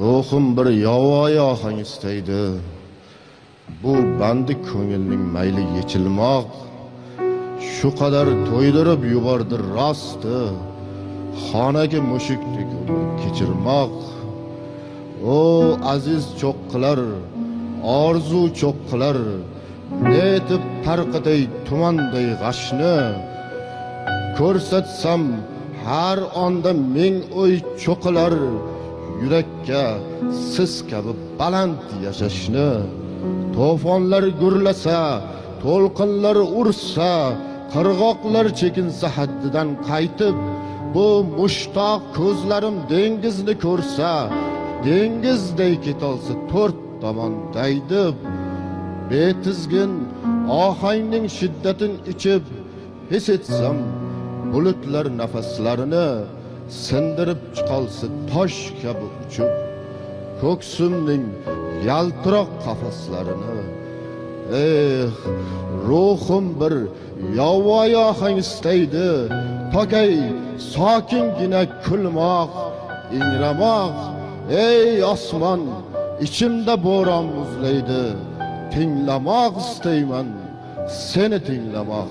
Ruhim bir yovvoyi ohang istaydi. Bu bandi ko'ngilning mayli yechilmoq. Shu qadar to'ydirib yubordi rosti. Xonaki mushukdek kechirmoq. O aziz cho'qqilar, orzu cho'qqilar, netib tarqatay tumanday g'ashni. Ko'rsatsam har onda ming o'y cho'qilar, yurakka siz kabi baland yashashni. To'fonlar gurlasa, to'lqinlar ursa, qirg'oqlar chekinsa haddidan qaytib, bu mushtoq ko'zlarim dengizni ko'rsa, dengizday ketolsa to'rt tomon daydib, betizgin ohangning shiddatin ichib, his etsam bulutlar nafaslarini sindirib chiqolsa tosh kabi uchib, ko'ksimning yaltiroq qafaslarini. Eh, ruhim bir yovvoyi ohang istaydi, tokay sokingina kulmoq, ingramoq. Ey osmon, ichimda bo'ron muzlaydi, tinglamoq istayman seni tinglamoq.